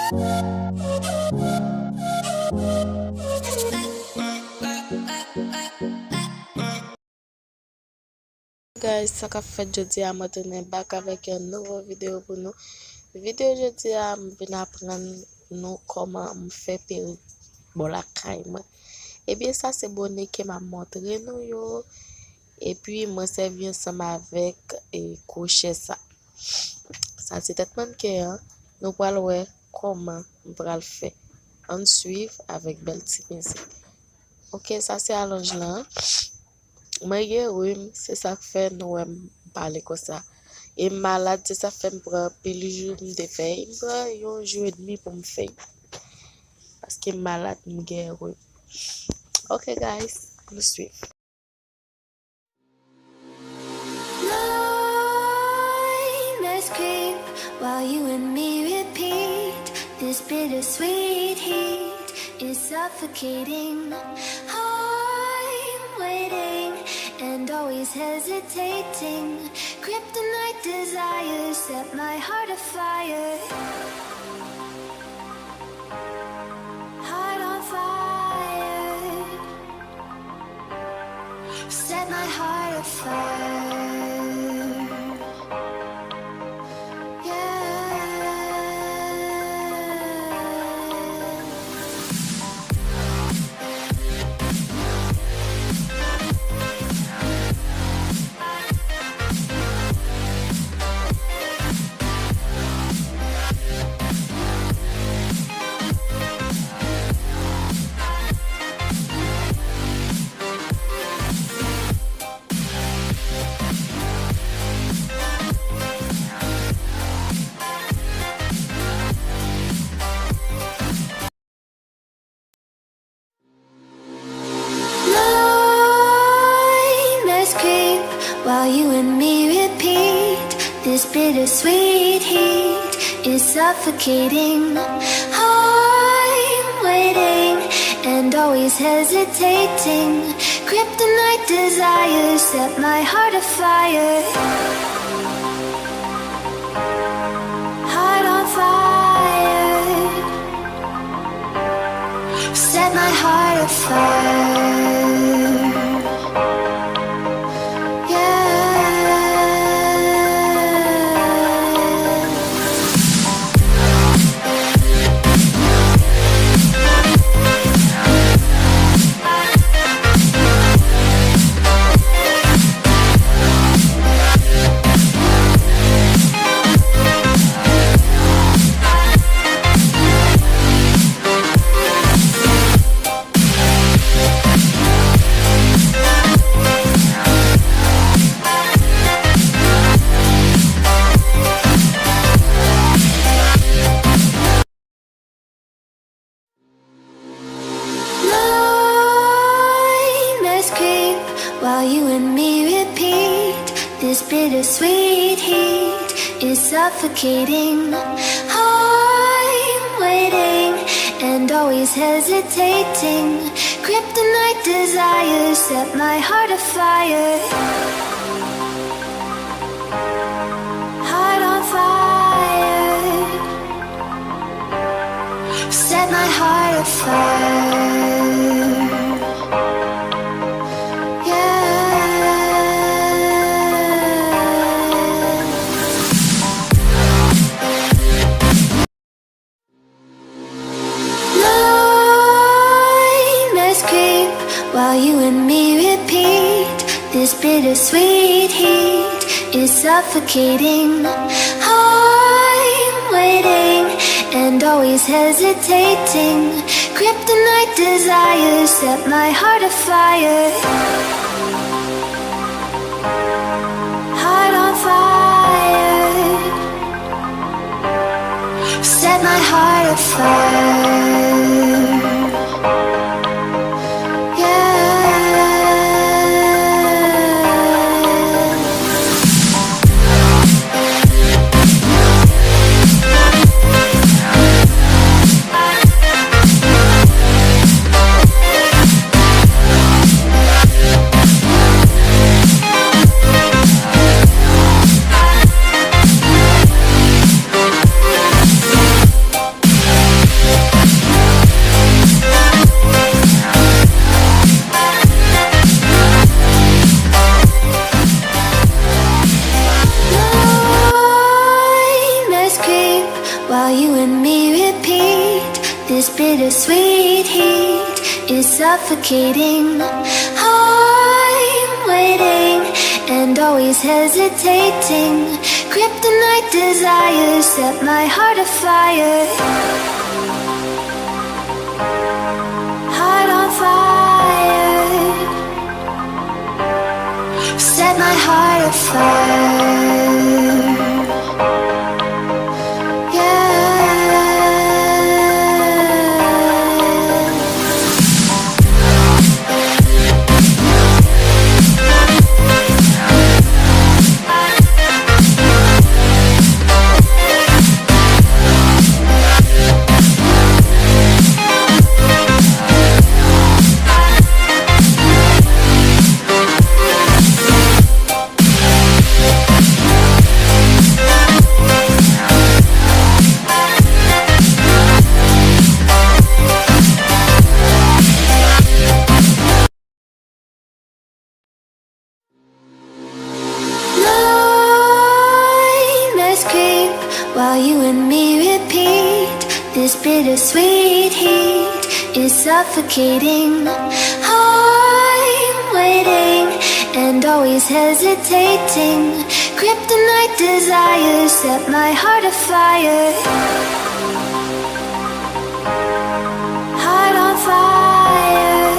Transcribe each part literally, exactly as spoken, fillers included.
Guys, sa k ap fèt jodi a, mwen tounen back avèk yon nouvo videyo pou nou. Videyo jodi a, m vin aprann nou kòman m fè perik bò lakay mwen. Ebyen, sa se bonè ke m ap montre nou yo. Epi, mwen sèvi ansanm avèk, e, kwochè sa. Sa se tèt mannken an. Nou pral wè kòman m pral fè. Ann swiv avèk bèl ti mizik. Ok, sa se alonj lan. Mwen gen rim, se sa k fè nou wè m pale konsa. E m malad, se sa k fè m pran anpil jou m te fè. M pran yon jou edmi pou m fè. Paske m malad, m gen rim. Ok, guys, nou swiv. Nightmares creep while you and me repeat. This bittersweet heat is suffocating. I'm waiting and always hesitating. Kryptonite desires set my heart afire. Heart on fire. Set my heart afire. Yeah. Nightmares creep while you and me repeat. This bittersweet heat is suffocating. I'm waiting and always hesitating. Kryptonite desires set my heart afire. Heart on fire. Set my heart afire. Yeah. Nightmares creep while you and me repeat. This bittersweet heat is suffocating. I'm waiting and always hesitating. Kryptonite desires set my heart afire. Heart on fire. Set my heart afire. Yeah. Nightmares creep while you and me repeat. This bittersweet heat is suffocating. I'm waiting and always hesitating. Kryptonite desires set my heart afire. Heart on fire. Set my heart afire. Yeah. and me repeat. This bittersweet heat is suffocating. I'm waiting and always hesitating. Kryptonite desires set my heart afire. Heart on fire. Set my heart afire. Yeah. Nightmares creep while you and me repeat. This bittersweet heat is suffocating. I'm waiting and always hesitating. Kryptonite desires set my heart afire. Heart on fire.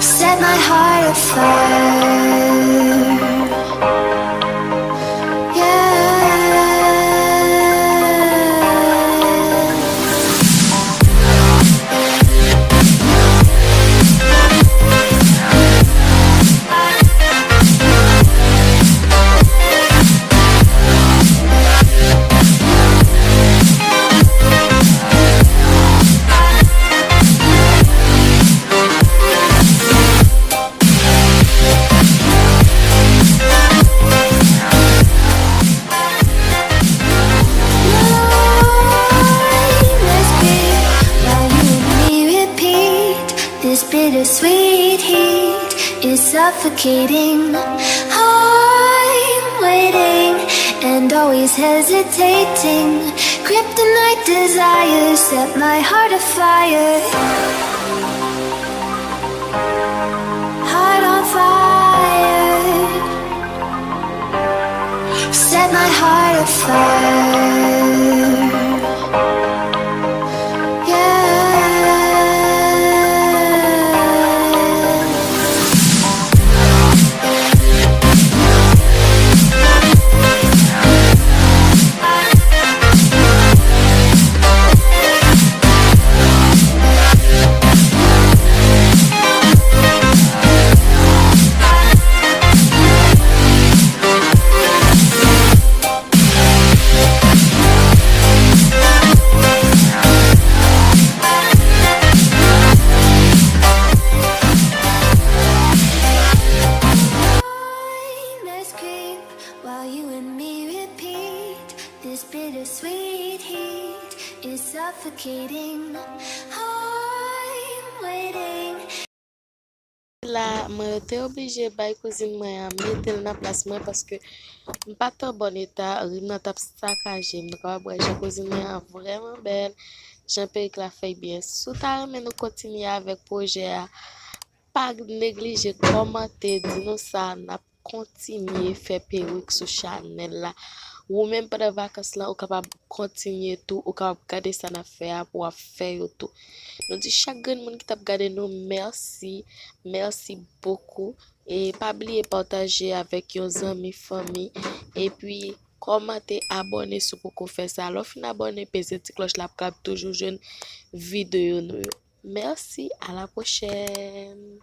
Set my heart afire. Yeah. This bittersweet heat is suffocating. I'm waiting and always hesitating. Kryptonite desires set my heart afire. Heart on fire. Set my heart afire. Yeah. Nightmares creep while you and me repeat. This bittersweet heat is suffocating. I'm waiting. La, mwen te oblije bay kouzin mwen an mete l nan plas mwen paske m pa t an bòn eta, ri m nan t ap sakaje. M kapab wè jan kouzin mwen an vrèman bèl, jan perik la fè l byen. Si w ta renmen nou kontinye avèk pwojè a, pa neglije kòmante, di nou sa n ap kontinye fè perik sou chanèl la. Ou menm pandan vakans lan, ou kapab kontinye tou, ou kapab gade sa n ap fè a pou w ap fè yo tou. Nou di chak grenn moun ki t ap gade nou, mèsi, mèsi bokou. E pa bliye pataje avèk yon zanmi, fanmi, epi kòmante, abòne si w poko fè sa. Lè w fin abòne, peze ti klòch la pou w kapab toujou jwenn videyo nou yo. Mèsi, a la pwochèn!